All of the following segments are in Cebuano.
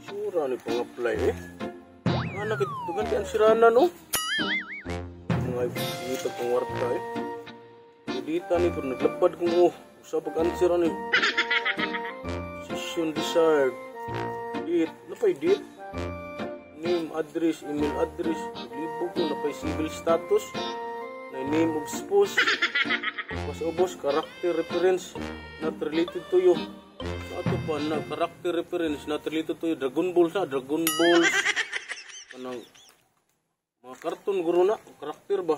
Sura ni pang-apply eh. Anak, dugan di ang sirana no? Mga ito pang warta eh. Dita ni pero naglapad kong oh. Usa pag-answer ni. Session desired. Date. Napay date? Name, address, email address. Naglibog ko. Napay civil status. Na name of spouse. Mas ubos, character reference. Not related to you. Sa ato pa na character reference not related to you. Dragon Ball sa Dragon Balls. Kanang mga cartoon guro na. Character ba?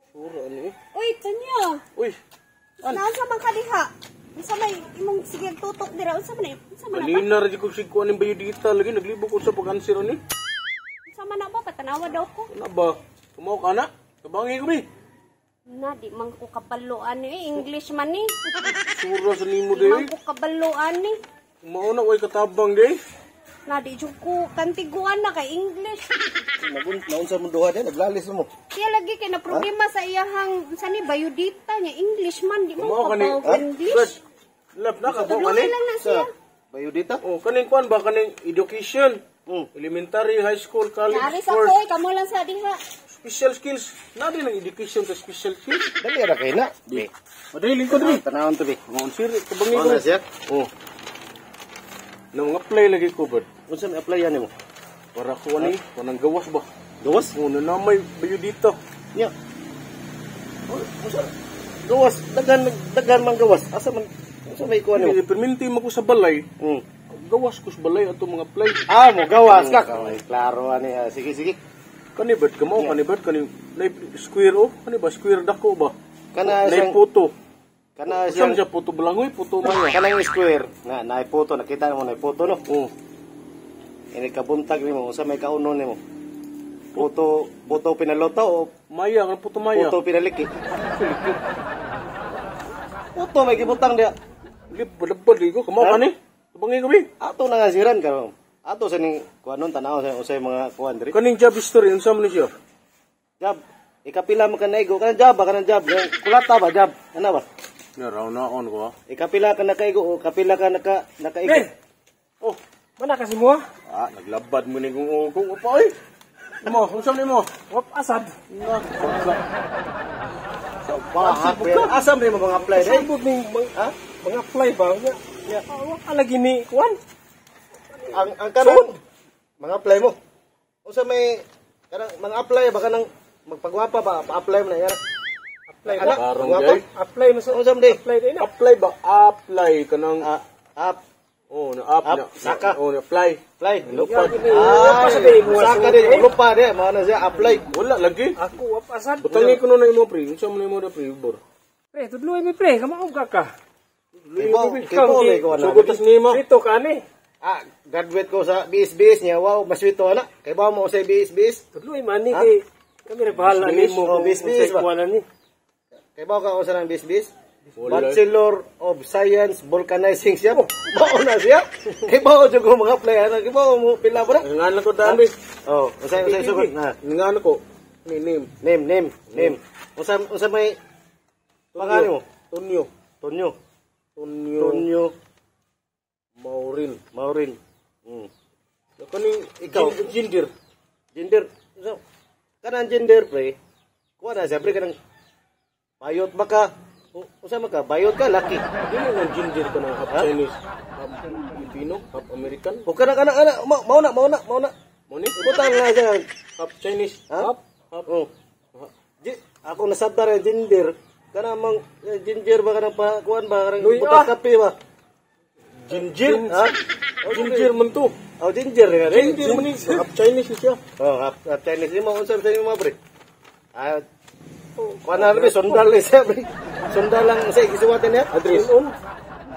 Sura ano eh. Uy, Tonyo. Uy, An? Naunsa man ka diha? Unsa may imong sige tutok dira? Unsa man na? Unsa man na ba? Kanina ra di ko sig kuan ning bayodita lagi naglibog ko sa pag-answer ani. Unsa man na ba? Patanawa daw ko. Ano ba? Kumaw ka na? Kabangi ko bi. Na di man ko kabalo ani eh. English man ni. Sura sa nimo Di man day. ko kabalo ani. Mao na way katabang day. Na di jud ko kantiguan na kay English. Nagun naunsa mo duha din, naglalis mo. Siya lagi kay na problema sa iyahang unsa ni bayodita niya English man di man Kumaw ko ka ni. kabalo English. Lap, lap na ka ka ni. Tudloy lang na siya. Bayodita? Oh, kaning kuan ba kaning education? Elementary, high school, college, Naari sa course, ko, eh, kamo lang sa diha. Special skills. Na din ang education sa special skills. Dali ra kay na. Bi. Madali lingkod ri. Tanawon to bi. Oh, sir, kabangi Mao ko. na siya. Oh. Nang apply lagi ko bud. Unsa may apply nimo? Para ko ani, kanang gawas ba? Gawas? Oh, na namay bayodita. Nya. Oh, unsa? Gawas, daghan daghan man gawas. Asa man unsa may kuan nimo? Hindi, perminti mo ko sa balay. Gawas ko sa balay ato mga apply. Ah, mo gawas ka. Kay klaro ani. Ah, sige sige. Kani bad kamo, kani bad kani nay square oh, kani ba square dako ba? Kana Nay siyang photo. Kana Siyang siyang siya photo balangoy, photo maya. Kanang square na naay photo, nakita mo naay photo no. Oh, Ini kabuntag nimo, unsa may kaunon nimo? Photo photo pinaloto o maya kan photo maya. Photo pinaliki? Photo may gibutang diya. Lip balabad ko kamo Ha? kani. Tabangi ko bi. Ato na nga siran karon. Ato sa ning kuanon tanaw sa usay mga kuan diri. Kaning job history unsa man ni siya? Job. Ikapila man ka naigo kanang job ba kanang job. Yung kulata ba job? Ano ba? Na raw na on ko. Ah. Ikapila ka nakaigo o kapila ka nakaigo. Pre, Oh, mana kasi mo ah? Ah, naglabad mo ni kung ugong pa oy. Mo, unsa ni mo? Wap asad. Na, pagka. Mga asa man mo mga apply dai? Sabot ning mga, Ha? mga apply ba? Nga, Yeah. ah, wa ka lagi ni kuan. Ang kanang mga apply mo. Unsa may kanang mga apply ba kanang magpagwapa ba pa-apply mo na yan? Apply Ana, ba? Karong gwapa? gay. Apply mo sa Unsa man di? Apply din na. Apply ba? Apply kanang Ah, up oh, na up Up, na. saka. Oh, na apply. Apply. Lupad. Ay, saka din lupa di mao na siya apply. Wala lagi. Ako wap asad. Butangi ko na imo pre. Unsa man imo da pre, bor? Pre, tudloy mi pre, kamaog ka ka. Kay bo may kuan na. Sugot tas nimo. Dito ka ni. Ah, graduate ko sa BS-BS niya. Wow, maswito ana. Kay ba mo sa BS-BS? Tudloy man ni kay kami ra bahala Bis-bis? nimo Oh, kung bis-bis unsay ba? kuan ni. Kay ba ka sa nang BS-BS? Wala. Bachelor of Science Vulcanizing siya. Mao na siya. Kay ba jud ko mga apply ana. Kay ba mo pila ba? Ngalan ko daan be. Oh, unsay sugot na. Ngalan ko. Ni name. Name, name, name. Unsa unsa may pangalan mo? Tonyo. Tonyo. Tonyo. Tonyo Maurin. Maurin. Kaning Ikaw. Gender. Gender. Unsa kanang gender pre? Kuha na siya pre kanang bayot ba ka? Unsa man ka? Bayot ka laki. Dili nang gender ka ng half Ha? Chinese, half Filipino, half American. O kana kana ana mao na mao na mao na. Mo ni Ibutang na siya. Half Chinese, Ha? half half Oh. Ako nasabtar ang ginger. Kana mang eh, ginger ba kanang pa kuan ba kanang Luy, butang ah. kape ba? Ginger. Ha? Ginger man to. Oh, ginger nga rin. Ginger man ni half Chinese ni siya. Oh, half Chinese mo unsa sa inyo mga pre? Ah, kuan na rin sundal ni siya pre. Sundal lang sa gisuwatan niya. Address.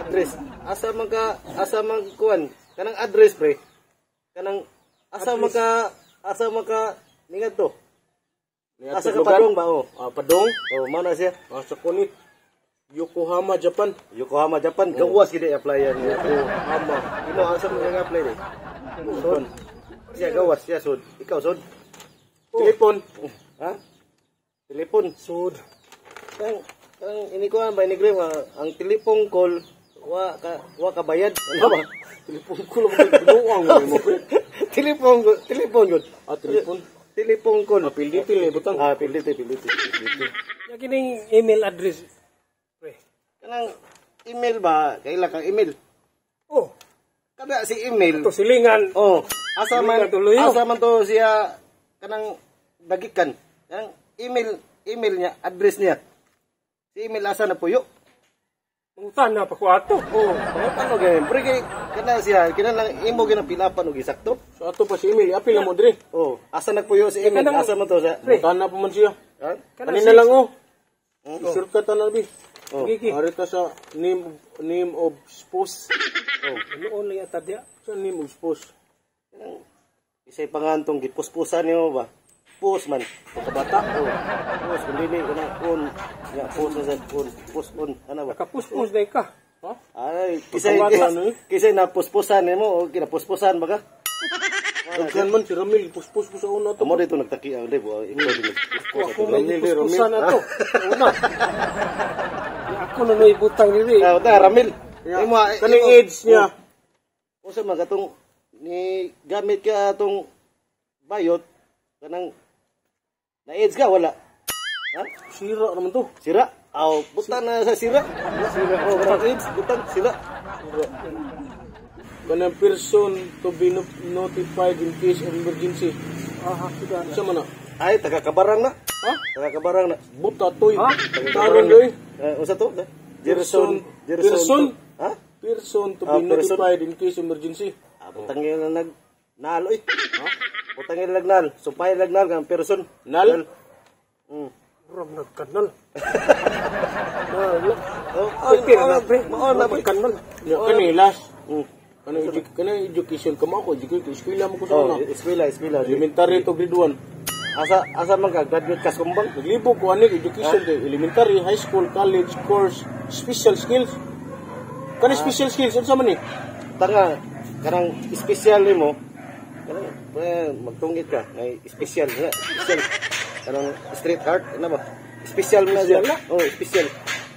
Address. Asa man ka asa man kuan kanang address pre. Kanang asa man ka ningat to. Asa ka padong ba oh? Ah, padong. Oh, mao na siya. Ah, sa kunit. Yokohama, Japan. Yokohama, Japan. Gawas gid applyan niya. Yokohama. Imo asa mo nga apply ni? Sod. Siya gawas siya sod. Ikaw sod. Telepon. Ha? Telepon. Sud. Kang kang ini ko ba ini ang telepon call Wa ka bayad. Ano ba? Telepon ko lang binuang mo pre. Telepon ko, telepon ko. Ah, telepon. Telepon ko. Ah, pilditi lang butang. Ah, pilditi, pilditi. Pilditi. Ya kining email address, pre. Kanang email ba? Kaila kang email? Oh, Kada si email. to silingan. Oh, asa man Silingan tuloy. asa man to siya kanang dagikan. Kanang email email niya, address niya. Si email asa na puyo? Mangutan na pa ko ato. Oh, pangutan og ganyan. Pre kay kana siya, kinahanglan imo ginapilapan og isakto. So ato pa si email, apil na mo dire. Oh, asa nagpuyo si email? Kanang- Asa man to siya? Pre. Tana pa man siya. Ha? Kanang Kanina lang oh. Oh. I-shortcut na bi. Oh. Gigi. Ari ta sa name of spouse. Oh, noon lang yata diya. Sa name of spouse. Isay pa nga antong gipuspusan nimo ba? Pus man. Pagkabata. Oh, pus kun dili kanang on. Ya, pus na sa on, pus on. Ano ba? Nakapuspos na ka. Ha? Ay, kisay Pagkabata, ano eh? kisay napuspusan nimo o kinapuspusan ba ka? Daghan man si Ramil, puspos ko sa una to. Amo dito nagtaki ang libo, ikaw din nagpuspos. Ako may Ramil, gipuspusan na to. Una. Ako na no'y butang diri. Ah, ta Ramil. Imo Kaning age niya. Unsa man katong ni gamit ka atong bayot kanang na AIDS ka wala? Ha? Sira naman to. Sira? Aw, butang na sa sira. Sira. Oh, kanang AIDS, butang sira. Kanang person to be notified in case of emergency. Aha, sudah na. Sa man na? Ay, taga kabarang na. Ha? Taga kabarang na. Buta toy. Ha? Taron doy. Eh, unsa to? Person. Gerson. Gerson. Person. Ha? Person to Ah, be person. notified in case of emergency. Ah, butang yun na nag nalo eh. Ha? Butang yun lagnal. Sumpay lagnal kang person. Nal? Ram nagkanal. Na, Oh, Pre, na, pre. Mao na, pre. Nagkanal. Ya, kani last. Kanang education kamo ako, education eskwela mo ko sa Oh, una. eskwela, eskwela. Elementary to grade 1. Asa man ka graduate ka sa kumbang? Naglibog ko ani education kay elementary, high school, college, course, special skills. Kani special skills unsa man ni? Tanga kanang espesyal nimo. Kanang eh, magtungit ka, may espesyal na, espesyal. Kanang street art ano ba? Espesyal mo na siya. Espesyal Oh, espesyal.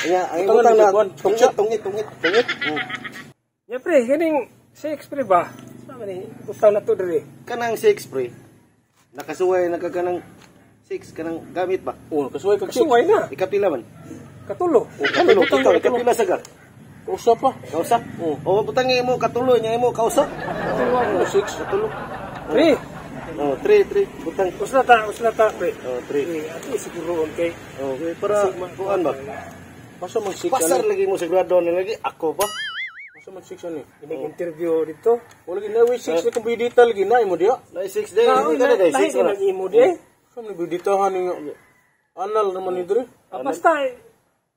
Nya ang Butang butang na na kuwan, tungit, tungit, tungit, tungit. Ya pre, kining sex pre ba? Sama ni butang na to diri. Kanang six pre. Nakasuway na ka kanang six kanang gamit ba? Oh, kasuway kag six. Kasuway na. Ikapila man. Katulo. Katulo, butang ikaw, na, katulo. ikapila sa ka. Usa pa. Kausa? Oh. Oh, butang imo katulo nya imo kausa. Katulo ako. Oh, six. Katulo. Pre, Oh, three, three. Butang. usla ta pre. Oh, three. Pre, ato siguro kay Okay, para kuan ba? Masa man six Pasar ani? lagi mo sigurado na lagi ako ba? Masa man six ani? ining interview dito. Wala gi na six ni kung bidita lagi na imo diya. Na six day, Ah, hindi ka na day, lahi six din na. ang imo di. Sa man biditahan ni anal naman ni dire. Ah, basta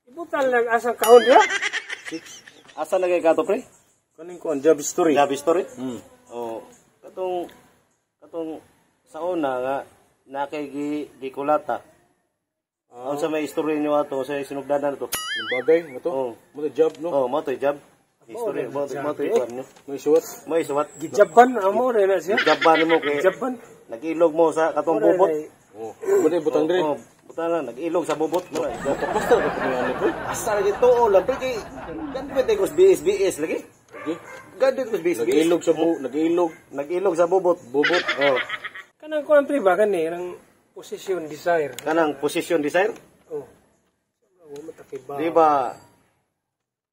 ibutan lang asang kahon diya. Six. Asa na kay kato pre? Kaning kuan job story. Love story? Oh, katong katong sa una nga na kay gi gikulata. Ah. Unsa may istorya niyo ato sa sinugdanan to? Yung bagay mo to. Oh. Mo to job no. Oh, mo to job. Istorya mo to kuan niyo. May suwat. May suwat. Gijaban amo rin na siya. Jaban nimo kay Gijaban. nag-ilog mo sa katong bubot. Oh. Mo to butang dire. Oh, butang na nag-ilog sa bubot mo. Basta ka kung ano pre. Asa lagi tuo lang pre kay gadwet ko BS BS lagi. Okay. Gadwet ko BS BS. Nag-ilog sa bu, nag-ilog Nag-ilog sa bubot. bubot. Oh, Kanang kuan pre ba kani nang position desire. kanang position desire. Oh. Wa matakiba. Di ba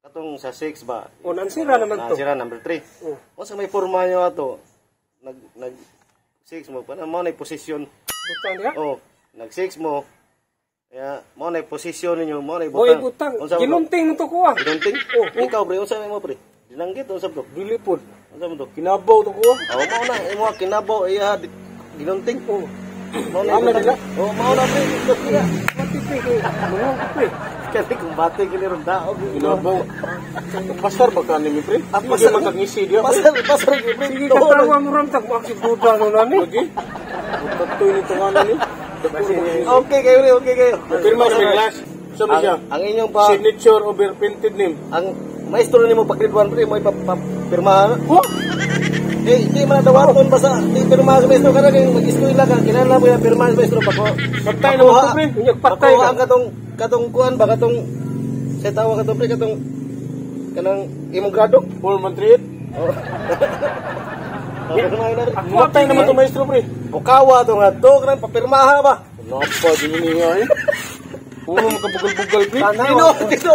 katong sa 6 ba? Oh, nansira naman to. Nansira number 3. Oh. Unsa may forma nyo ato? Nag nag 6 mo pa mo na posisyon. Butang diha. Oh, nag 6 mo. Kaya mo na posisyon ninyo, mo na Boy butang. butang. Unsa man to? Ginunting to ko ah. Ginunting? Oh. Ikaw pre, unsa may mo pre? Dinanggit unsa bro? Dili pod. Unsa man to? Kinabaw to ko. Oh, mao na imo kinabaw iya ginunting. Oh. Mao na Ano butang. Oh, mao na pre. Mati pre kay mga pre. Kani kumbate gini ron daog. Kinabaw. Pastor ba ka ni pre? Ah, Dili pasar man kag ngisi diya. pre. Pasar, pasar gini pre. Sige katawa mo ram tag mo duda no nani. Lagi. Tatoy ni tunganan ni. Okay kayo rin, okay kayo. Pirma sa glass. Sa Ang, siya. ang inyong pa, Signature over printed name. ang maestro nimo pag grade 1 pre, mo ipapirmahan. Oh! Eh, di man dawaton basta di pirmahan sa maestro kana kay mag-eskwela ka, kinahanglan mo yung pirmahan sa maestro pako. Patay na mo to, pre. Unyag patay Pakuha ka. ang katong katong kuan ba katong sa tawa katong pre katong Kanang imong grado? 4 man 3. Oh. Papirmahan na rin. Ako Matay naman to, maestro, pre. Bukawa to nga to, kanang papirmaha ba? Napa, din niya eh. Puro makabugal-bugal, pre. Tino, tino.